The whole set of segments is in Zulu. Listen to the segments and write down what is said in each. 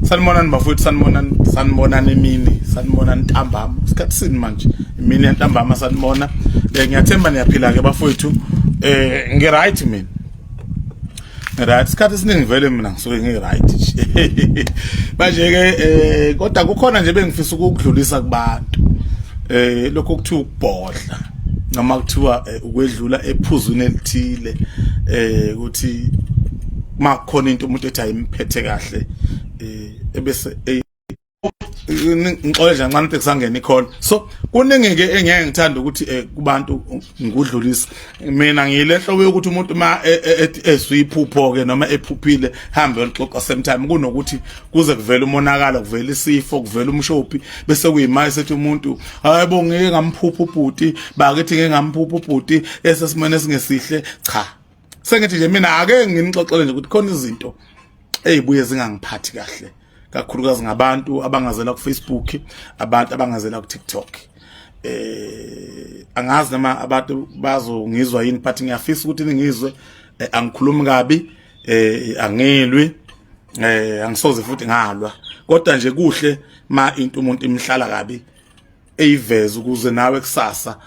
Sanibonani bafowethu, sanibonani, sanibonani emini, sanibonani ntambama. Isikhathi sini manje? Imini yantambama sanibona. Ngiyathemba niyaphila ke bafowethu. Ngi right mina. Right, isikhathi esiningi vele mina ngisuke ngi right nje. Manje ke kodwa kukhona nje bengifisa ukukudlulisa kubantu. Lokho kuthiwa ukubhodla noma kuthiwa ukwedlula ephuzwini elithile ukuthi makukhona into umuntu ethi ayimphethe kahle ebese ngixole nje kancane ukuthi kusangena ikhona. So kuningi ke engeke ngithanda ukuthi kubantu ngikudlulisa. Mina ngiyile nhlobo yokuthi umuntu ma ezwe iphupho ke noma ephuphile hambe yolixoxa same time, kunokuthi kuze kuvele umonakalo, kuvele isifo, kuvele umshophi, bese kuyimali sethi umuntu hayibo ngeke ngamphupha ubhuti bakithi, ngeke ngamphupha ubhuti esesimene esingesihle. Cha, sengithi nje mina ake nginixoxele nje ukuthi khona izinto ezibuye zingangiphathi kahle, kakhulukazi ngabantu abangazela ku Facebook, abantu abangazela ku TikTok. Angazi noma abantu bazongizwa yini, but ngiyafisa ukuthi ningizwe. Angikhulumi kabi, angilwi, angisoze futhi ngalwa, kodwa nje kuhle ma into umuntu imhlala kabi eyiveza ukuze nawe kusasa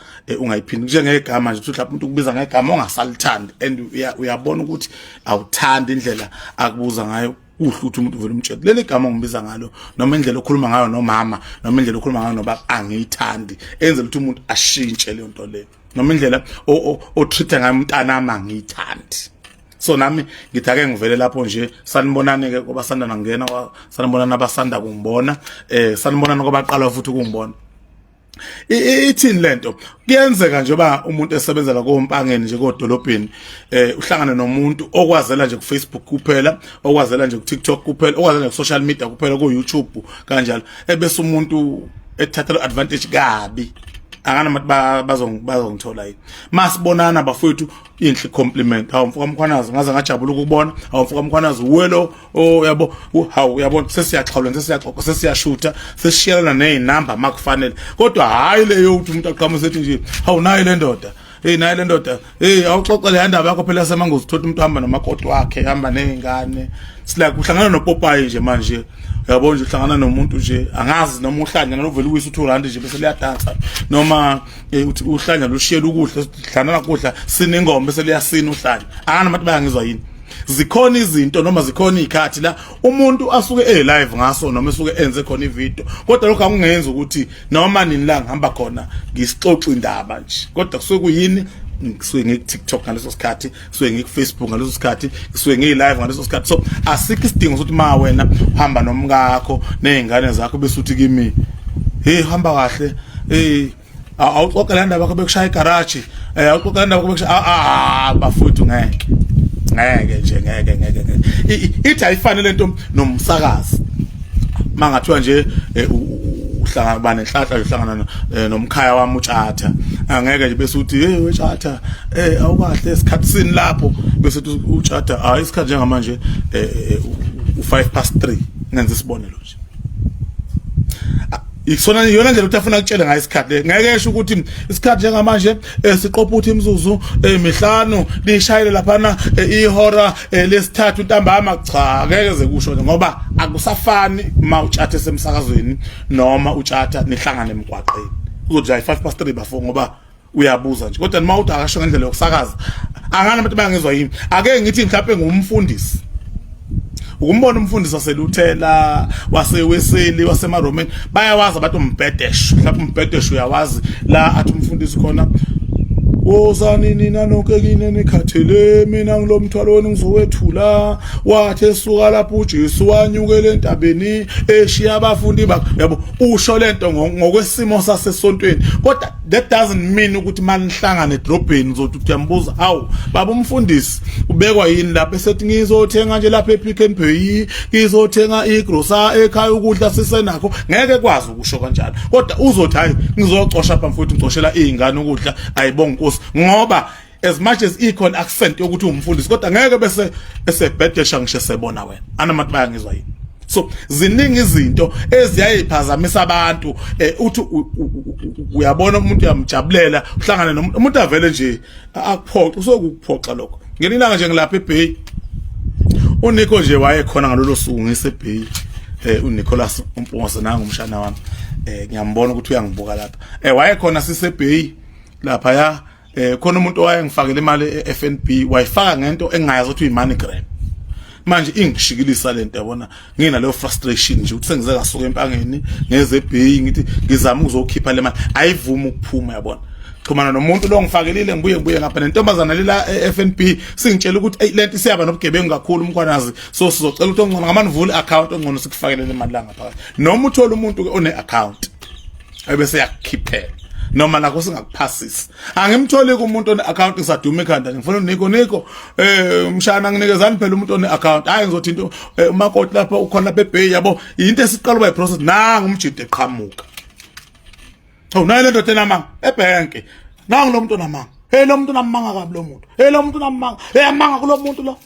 ungayiphindi. Njengegama nje, uthi mhlawumbe umuntu ukubiza ngegama ongasalithandi and uyabona ukuthi awuthandi indlela akubuza ngayo. Kuhle ukuthi umuntu uvele umtshele leli gama ongibiza ngalo noma indlela okhuluma ngayo nomama noma indlela okhuluma ngayo nobaba angiyithandi, enzela ukuthi umuntu ashintshe leyo nto leyo, noma indlela o-treat ngayo umntana ami angiyithandi. So nami ngithi ake ngivele lapho nje. Sanibonani ke kwabasanda nangena, sanibonani abasanda kungibona, sanibonani kwabaqala futhi ukungibona. Ithini lento? Kuyenzeka nje ba umuntu esebenzela kompangeni nje kodolobheni, uhlangane nomuntu okwazela nje ku Facebook kuphela, okwazela nje ku TikTok kuphela, okwazela nje ku social media kuphela, ku YouTube kanjalo, ebese umuntu ethatha advantage kabi. Angana bazongithola yini masibonana bafowethu? Inhle compliment, "Hawu mfoka Mkhwanazi, ngaze ngajabula ukubona. Hawu mfoka Mkhwanazi, welo oh yabo, hawu uyabona." Sesiyaxhawula, sesiyaxoxa, sesiyashutha, sesishiyelana nezinamba makufanele. Kodwa hayi leyo ukuthi umuntu aqhamuze ethi nje, "Hawu, nayi le ndoda, hey, nayi le ndoda, hey, awuxoxe le ndaba yakho phela." Semangozi uthola umuntu uhamba nomakoti wakhe, hamba nezingane. It's like uhlangana nopopayi nje manje, uyabona nje, uhlangana nomuntu nje angazi noma uhlanya novela uwisa u2 rand nje bese liyadansa, noma uthi uhlanya lushiyela ukudla, dlana kudla, siningoma bese liyasina uhlanya. Angana abantu bayangizwa yini? Zikhona izinto noma zikhona izikhathi la umuntu asuke e live ngaso noma esuke enze khona ivideo, kodwa lokho akungenzi ukuthi noma nini la ngihamba khona ngisixoxa indaba nje. Kodwa kusuke kuyini? Ngisuke ngiku TikTok ngaleso sikhathi, ngisuke ngiku Facebook ngaleso sikhathi, ngisuke ngiyi live ngaleso sikhathi. So asikho isidingo sokuthi ma wena uhamba nomkakho nezingane zakho bese uthi kimi, "Hey, hamba kahle, hey, awuxoxe le ndaba yakho bekushaya igaraji, awuxoxe le ndaba yakho bekushaya." Ah bafowethu, ngeke, ngeke nje, ngeke, ngeke, ngeke. Ithi ayifane lento nomsakazi. Mangathiwa nje uhlangana ba nenhlanhla uhlangana nomkhaya wami uTshatha, angeke nje bese uthi, "Hey weTshatha, awukahle, isikhathi sini lapho?" Bese uthi uTshatha, "Hayi, isikhathi njengamanje u5 past 3." Ngenza isibonelo nje. Isona iyona ndlela ukuthi afuna ukutshela ngayo isikhathi le. Ngeke esho ukuthi isikhathi njengamanje siqopha ukuthi imizuzu emihlanu lishayele laphana ihora lesithathu ntambama. Cha, ngeke ze kusho nje, ngoba akusafani uma uTshatha esemsakazweni noma uTshatha nihlangane emgwaqeni. Uzothi hayi, 5 past 3 bafo, ngoba uyabuza nje. Kodwa noma uthi akasho ngendlela yokusakaza, angani abantu bayangizwa yini? Ake ngithi mhlawumbe ngumfundisi, ukumbona umfundisi waseLuthela, waseWeseli, waseMaromeni, bayawazi abantu umbhedesho. Mhlawumbe umbhedesho uyawazi la athi umfundisi khona, "Wozani nina nonke kini nikhathele, mina ngilomthwalo wenu ngizowethula. Wathi esuka lapho uJesu wanyukela entabeni eshiya abafundi bakhe." Yabo, usho lento ngokwesimo sasesontweni, kodwa that doesn't mean ukuthi manihlangane edrobheni uzothi uyambuza, "Hawu baba umfundisi, ubekwa yini lapha?" Esethi, "Ngizothenga nje lapha ePick n Pay, ngizothenga igrosa ekhaya, ukudla sisenakho." Ngeke kwazi ukusho kanjalo, kodwa uzothi, "Hayi, ngizocosha apha mfowethu, ngicoshela izingane ukudla, ayibonga inkosi," ngoba as much as ikhona accent yokuthi umfundisi, kodwa ngeke bese esebhedesha ngisho sebona wena. Anamathi bayangizwa yini? So ziningi izinto eziyayiphazamisa abantu. Uthi uyabona umuntu uyamjabulela, uhlangane nomuntu, umuntu avele nje akuphoxa. Usokuphoxa lokho. Ngelinye ilanga nje ngilapha eBay, uNico nje wayekhona ngalolo suku ngiseBay. uNicholas uMpungose nanga umshana wami, ngiyambona ukuthi uyangibuka lapha. Wayekhona siseBay lapha ya, khona umuntu owayengifakele imali eFNB, wayifaka ngento engayazi ukuthi uyiMoneyGram. Manje ingishikilisa lento, yabona, nginaleyo frustration nje ukuthi sengize ngasuka empangeni ngeze eBay, ngithi ngizama ukuzokhipha le mali, ayivumi ukuphuma, yabona. Xhumana nomuntu lo ngifakelile, ngibuye ngapha nentombazana lela e-FNB, singitshela ukuthi ey, lento isiyaba nobugebengu kakhulu uMkhwanazi, so sizocela ukuthi ongcono ngamane uvule account ongcono sikufakele le mali la ngaphakathi, noma uthola umuntu ke one account ebese yakukhiphela, noma nakho singakuphasisi. Angimtholi kumuntu one account, ngisaduma ikhanda, ngifuna uNiko, Niko, umshana, nginikezani phela umuntu one account. Hayi, ngizothi into umakoti lapha ukhona lapha eBay, yabo, into esiqala uba process nanga umjide eqhamuka. Oh, nayi le ndoda enamanga ebhenki, nangu lo muntu onamanga. Hey, lo muntu unamanga kabi lo muntu. Hey, lo muntu unamanga. Hey, amanga kulo muntu lo.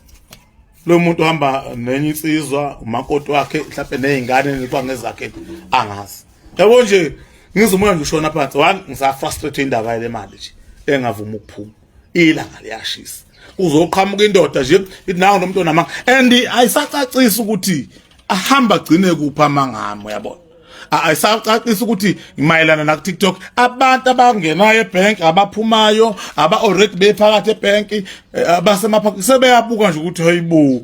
Lo muntu uhamba nenye insizwa, umakoti wakhe mhlawumbe, nezingane nikwangezakhe, angazi. Yabo nje, ngizwe umoya nje ushona phansi. One, ngisa frustrate indaba yale mali nje engavuma ukuphuma. Ilanga liyashisa. Uzoqhamuka indoda nje ithi nangu lo muntu onamanga, and ayisacacisa ukuthi ahamba gcine kuphi amangami, uyabona. Ayisacacisa ukuthi mayelana na TikTok, abantu abangenayo ebank, abaphumayo, aba already bephakathi ebank, abasemaphakathi sebeyabuka nje ukuthi hayibo,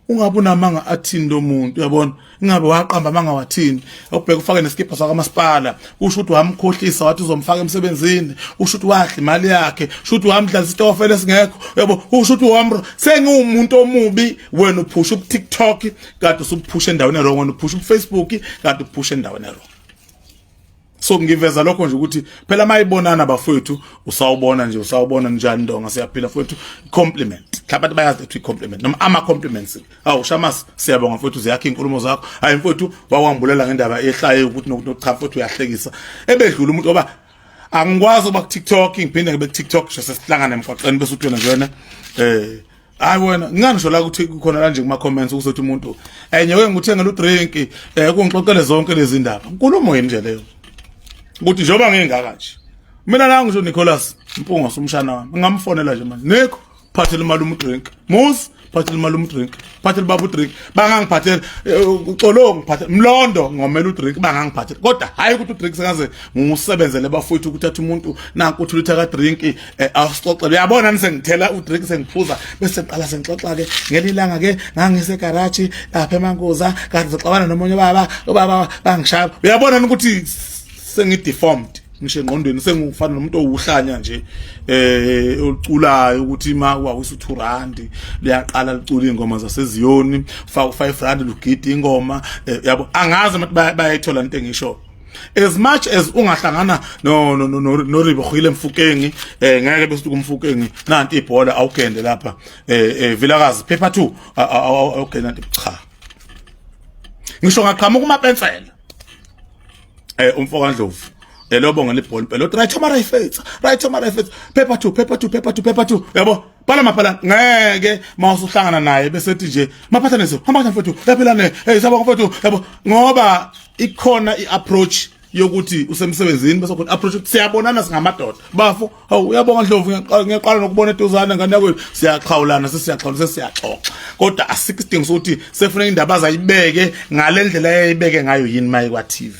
ungabe unamanga athini lo muntu, uyabona, ingabe waqamba amanga wathini. Ubheka ufake nesikipha sakamasipala, usho ukuthi wamkhohlisa wathi uzomfaka emsebenzini, usho ukuthi wadla imali yakhe, usho ukuthi wamdlalisa isitokofela esingekho, yabo, usho ukuthi wamro sengiwumuntu omubi. Wena uphusha uTikTok kade usuphusha endaweni wrong, wena uphusha uFacebook kade uphusha endaweni wrong. So ngiveza lokho nje ukuthi phela mayibonana bafowethu, usawubona nje, usawubona njani ndonga, siyaphila mfowethu, compliment, mhlawumbe abantu bayazi ukuthi compliment noma ama compliments. Awu Shamas, siyabonga mfowethu, ziyakha inkulumo zakho. Hayi mfowethu, wakwambulela ngendaba ehlaye ukuthi nokuthi cha mfowethu, uyahlekisa. Ebedlula umuntu oba angikwazi ukuba ku TikTok, ngiphinde ngibe ku TikTok, sesihlangana emgwaqeni bese uthi wena nje wena, hayi wena, nginganisho la ukuthi khona la nje kuma comments ukuzothi umuntu enye we ngikuthengela udrink, kungixoxele zonke lezi ndaba. Inkulumo yini nje leyo ukuthi njengoba ngingaka nje mina la, ngisho Nicholas Mpunga umshana wami, ngingamfonela nje manje, Nico, phathela imali umdrink, Musi, phathela imali umdrink, phathela baba udrink, bangangiphathela uxolo, ngiphathela mlondo, ngomela udrink, bangangiphathela. Kodwa hayi ukuthi udrink sengaze ngiwusebenzele bafowethu, ukuthi athi umuntu nanku uthi ulitha ka drink, awusixoxele, uyabona, nisengithela udrink, sengiphuza, bese ngiqala sengixoxa ke ngelilanga ke ngangise garage lapha emankuza, kanti ngixabana nomunye ubaba, ubaba bangishaya, uyabona ukuthi sengi-deformed ngisho engqondweni, sengufana nomuntu owuhlanya nje oculayo ukuthi ma wawisa u2 rand liyaqala licula ingoma zaseziyoni, faka u5 rand lugida ingoma, yabo. Angazi ukuthi bayayithola into engisho. As much as ungahlangana no Ribogile Mfukeng, ngeke bese kumfukeng nanti ibhola awugende lapha, Vilakazi paper 2 awugende nanti. Cha, ngisho ngaqhamuka umapensela, umfo kaNdlovu, elobonga lebhola impela, uthi right oma right, right oma right, paper 2, paper 2, paper 2, paper 2, yabo, bala maphala. Ngeke mawusuhlangana naye bese ethi nje maphathaneso, hamba kanjani mfowethu, yaphila ne, hey, sabonga mfowethu, yabo, ngoba ikhona iapproach yokuthi usemsebenzini, bese khona approach ukuthi siyabonana singamadoda bafo. Hawu, uyabonga Ndlovu, ngiyaqala nokubona eduzane ngane yakwethu, siyaxhawulana, sesiyaxhawula, sesiyaxoxa, kodwa asikho isidingo sokuthi sefuna indaba azayibeke ngale ndlela ayayibeke ngayo yini maye kwa TV.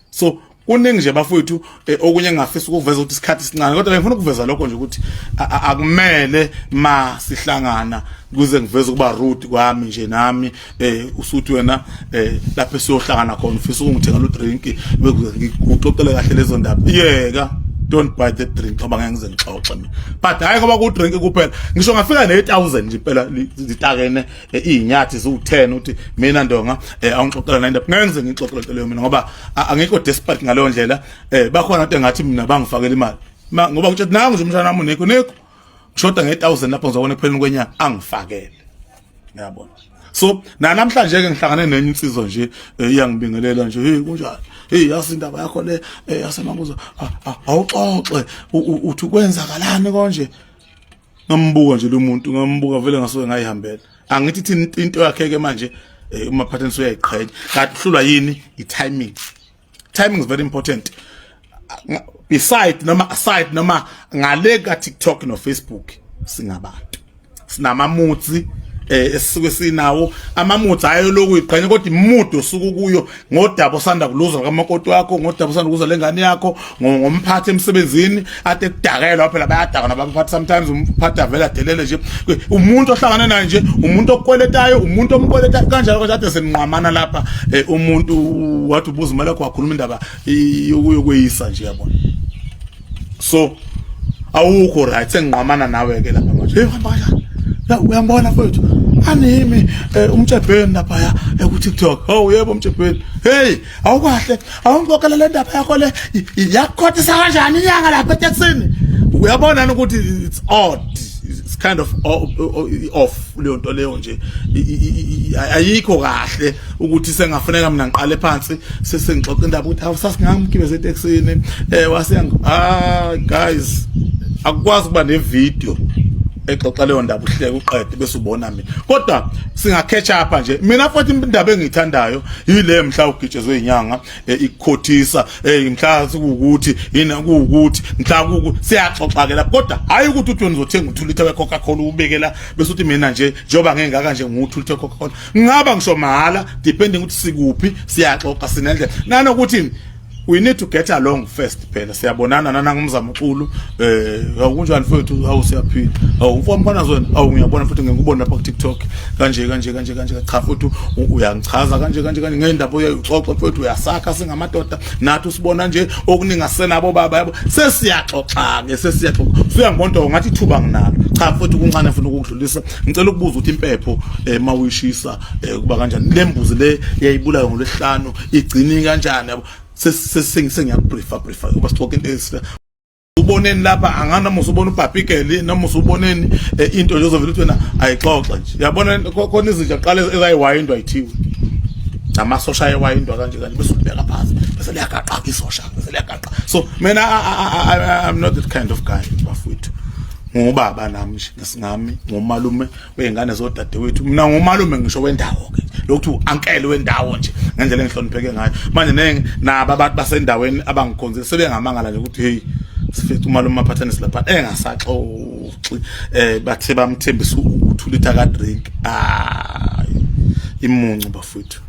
So kuningi nje bafowethu, okunye engingafisa ukuveza ukuthi isikhathi sincane, kodwa ngifuna ukuveza lokho nje ukuthi akumele ma sihlangana kuze ngiveze ukuba rude kwami nje nami, usuthi wena, lapho esiyohlangana khona ufisa ukungithengela udrink ngikuxoxele kahle lezo ndaba. Yeka, don't buy the drink ngoba ngeke ngize ngixoxe mina. But hayi ngoba ku drink kuphela, ngisho ngafika ne 1000 nje impela zitakene, izinyathi ziwu10, uthi mina ndonga, awungixoxela nendaba, ngeke ngize ngixoxele leyo mina ngoba angikho desperate ngaleyo ndlela. Bakhona into engathi mina bangifakela imali ngoba ngitshe nangu nje umshana wami uNikho, Nikho, ngishoda nge1000 lapho, ngizobona ekupheleni kwenyanga, angifakele, ngiyabona. So namhlanje ke ngihlangane nenye insizwa nje, iyangibingelela nje, hey, kunjani, hey, yazi indaba yakho le, yasemanguzo, awuxoxe uthi kwenzakalani konje. Ngambuka nje lo muntu, ngambuka vele, ngasuke ngayihambela. Angithi thini into yakhe ke manje, uma phatheni uyayiqhenya, kanti uhlulwa yini? I-timing. Timing is very important. Beside noma aside noma ngale ka TikTok no Facebook, singabantu, sinamamutsi. Esisuke sinawo amamudi ayo lokhu iqhenya, kodwa imudu osuku kuyo ngodaba osanda kuluzwa kamakoti wakho, ngodaba osanda kuzwa lengane yakho, ngomphathi emsebenzini ade kudakelwa. Phela bayadaka nabaphathi, sometimes umphathi avela adelele nje umuntu ohlangane naye nje, umuntu okweletayo, umuntu omkweletayo, kanjalo kanjalo, ade senqwamana lapha. Umuntu wathi ubuza imali yakho, wakhuluma indaba yokweyisa nje, yabona. So awukho right, senginqwamana nawe ke lapha manje. Hey, hamba kanjani la? Uyangibona mfowethu, animi umtshebheni lapha ya ku TikTok. Oh yebo, umtshebheni. Hey, awukahle, awungixoxela le ndaba yakho le, yakukhothisa kanjani inyanga lapha etekisini? Uyabona ukuthi it's odd, it's kind of off leyo nto leyo nje, ayikho kahle ukuthi sengafuneka mina ngiqale phansi sesengixoxa indaba ukuthi hawu, sasingamgibeza etekisini, wase. Ah guys, akukwazi ukuba ne-video exoxa leyo ndaba, uhleke uqede bese ubona mina, kodwa singa-catch up nje. Mina futhi indaba engiyithandayo yile mhla ugitshezwe inyanga, ikukhothisa, mhla sikuwukuthi yini, kuwukuthi mhla kuku siyaxoxa ke lapho, kodwa hayi ukuthi uthi wena uzothenga u2 liter we-Coca-Cola ubeke la, bese uthi mina nje njengoba ngengaka nje ngu2 liter we-Coca-Cola. Ngingaba ngisho mahala, depending ukuthi sikuphi, siyaxoxa, sinendlela nanokuthi we need to get along first. Phela siyabonana nana ngumzamo uxulu, awukunjani mfowethu? Awu, siyaphila. Awu mfowethu mkhona wena, awu ngiyabona futhi ngikubona lapha ku TikTok kanje kanje kanje kanje. Cha futhi uyangichaza kanje kanje kanje ngendaba, uyayixoxa mfowethu, uyasakha, singamadoda nathi, usibona nje okuningi asenabo baba, yabo. Sesiyaxoxa ke, sesiyaxoxa, usuyangibona ngathi ithuba nginalo. Cha futhi kuncane mfuna ukudlulisa, ngicela ukubuza ukuthi impepho mawuyishisa kuba kanjani? Lembuzi le yayibulayo ngolwesihlanu igcini kanjani, yabo? Sengiyakubriefa briefa ngoba sixoxa into esifika uboneni lapha, angana usubona ubhabhigeli noma usuboneni into nje ozovela uthi wena ayixoxa nje, yabona. Khona izinja qala ezayiwayindwa, ayithiwe namasosha ayewayindwa kanje kanje, bese ulibeka phansi, bese liyagaqa isosha, bese liyagaqa. So mina I'm not that kind of guy bafowethu. Ngubaba nami nje ngesingami, ngumalume wey'ngane zodadewethu, mina ngumalume ngisho wendawo ke lokhu, u-uncle wendawo nje ngendlela engihlonipheke ngayo manje. Nabo abantu basendaweni abangikhonzile sebengamangala nje ukuthi hey, sifica umalume aphathanisi lapha engasaxoxi, bathe bamthembisa u2 liter ka drink. Ah, imuncu bafowethu,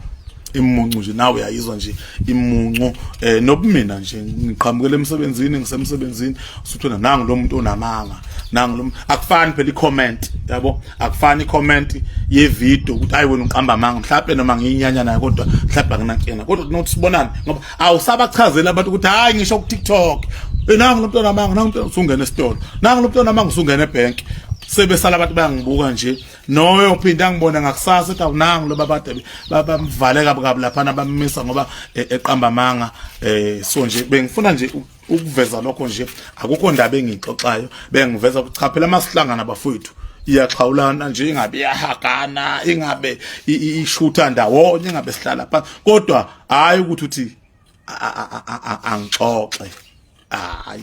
imuncu nje, nawe uyayizwa nje imuncu. Nobumina nje ngiqhamukela emsebenzini, ngisemsebenzini, usuthona nangu lo muntu onamanga, nangu lo. Akufani phela i-comment, yabo, akufani i-comment ye-video ukuthi hayi wena uqamba amanga, mhlawumbe noma ngiyinyanya naye, kodwa mhlawumbe anginankinga, kodwa kunokuthi sibonane ngoba awusabachazeli abantu ukuthi hayi, ngisho ku TikTok, nangu lo muntu onamanga, nangu umuntu usungena esitolo, nangu lo muntu onamanga usungena ebank, sebesala abantu bayangibuka nje. Noyo phinde angibona ngakusasa ethi awunangu lo babade bamvale kabi kabi laphana, bamisa ngoba eqamba amanga. So nje bengifuna nje ukuveza lokho nje, akukho ndaba engiyixoxayo, bengiveza ukuthi cha phela masihlangana bafowethu iyaxhawulana nje, ingabe iyahagana, ingabe ishutha ndawonye, ingabe sihlala phansi, kodwa hayi ukuthi uthi angixoxe. Hayi,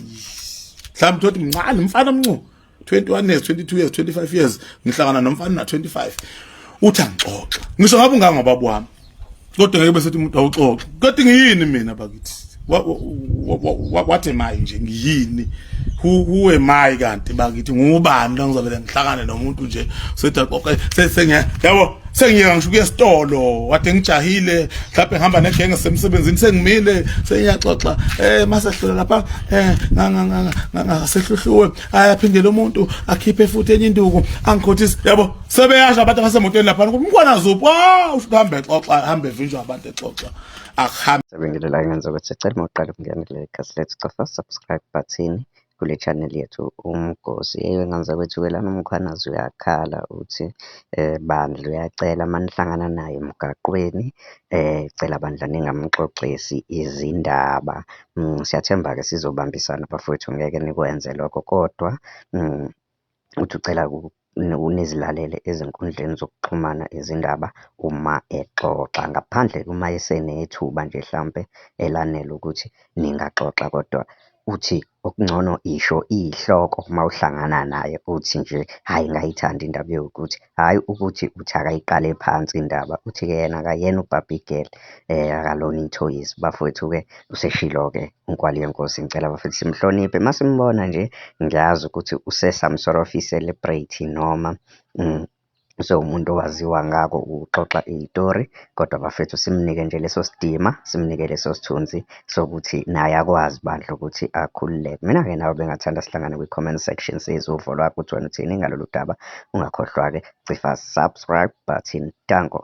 mhlawumbe uthi mncane umfana omncane, 21 years, 22 years, 25 years, ngihlangana nomfana na 25, uthi angixoxe, ngisho ngabe ungangobaba wami, kodwa ngeke bese umuntu awuxoxe. Kodwa ngiyini mina bakithi? What am I nje? Ngiyini? Who am I kanti bakithi? Ngubani la ngizovele ngihlangane nomuntu nje sethi axoxe? Sengiya, yabo, sengiyeka ngisho kuya esitolo, wade ngijahile, mhlawumbe ngihamba negenge semsebenzini, sengimile, sengiyaxoxa, mase hlula lapha, ngasehluhluwe, ayaphindela umuntu akhiphe futhi enye induku angikhothise, yabo. Sebeyasho abantu abasemotweni lapha ukuthi umkhwana zuphi, wow, uhambe exoxa, hambe evinjwa abantu exoxa, akuhambe. Sabingelela ngenza ukuthi sicela uma uqala ukungena kule khasi lethu, cofa subscribe button kule channel yethu Umgosi. Eyo kwethu ke lana uMkhwanazi uyakhala, uthi bandla uyacela uma nihlangana naye emgaqweni, cela bandla ningamxoxisi izindaba. Siyathemba-ke sizobambisana bafowethu, ngeke nikwenze lokho kodwa uthi ucela nizilalele ezinkundleni zokuxhumana izindaba uma exoxa, ngaphandle uma esenethuba nje hlampe elanele ukuthi ningaxoxa, kodwa uthi okungcono isho iyihloko uma uhlangana naye, uthi nje hhayi ngayithanda indaba ewukuthi, hhayi ukuthi uthi akayiqale phansi indaba. Uthi-ke yena akayena ubhabhigeli, akalona ithoyizi. Bafowethu-ke useshilo-ke uNkwali yeNkosi, ngicela bafethu simhloniphe uma simbona nje, ngiyazi ukuthi use-some sort of i-celebrity noma. Usewumuntu owaziwa ngako ukuxoxa iy'tori, kodwa bafethu simnike nje leso sidima, simnike leso sithunzi sokuthi naye akwazi bandla ukuthi akhululeke. Mina-ke nawe bengingathanda sihlangane kwi-comment section sizwe uvo lwakho ukuthi wena uthini ngalolu daba. Ungakhohlwa-ke cofa subscribe button, danko.